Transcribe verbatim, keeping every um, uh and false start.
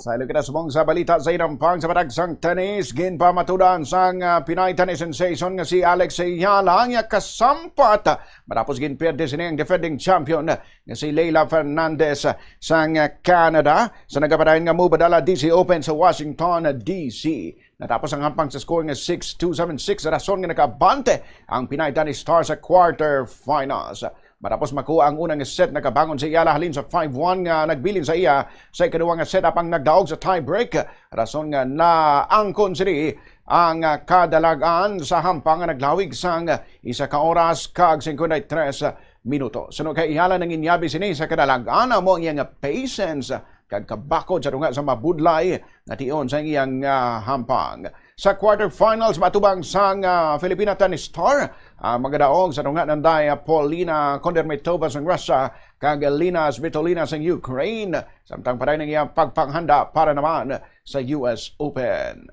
Sa ilo kita subong sa balita sa inampang sa patagsang tennis, ginpamatudan sang ah, Pinay tennis sensation nga si Alex Eala nga kasampat matapos ginpierde sini ang defending champion nga si Leylah Fernandez sang Canada sa nagapadayon nga move dala D C Open sa Washington D C. Natapos ang hampang sa score nga six two, seven six, rason nga nakaabante ang Pinay Dani Star sa quarter finals. Matapos makuha ang unang set, nakabangon si Eala halin sa five one nga nagbilin sa iya sa ikaduha nga set, apang nagdaog sa tiebreak, rason nga naangkon sini ang kadalag-an sa hampang nga naglawig sang isa ka oras kag cincuenta y tres minuto. Suno kay Eala, nanginyabi sini sa kadalag-an amo ang iyang patience kag kabakod sa tunga sa mabudlay nga tion sa iyang ah, hampang. Sa quarterfinals, matubang sang ah, Filipina tennis star ang magadaog sa tunga nanday ah, Polina Kondermetova sang Russia kag Lina Svitolina sang Ukraine, samtang paday ang iyang pagpanghanda para naman sa U S Open.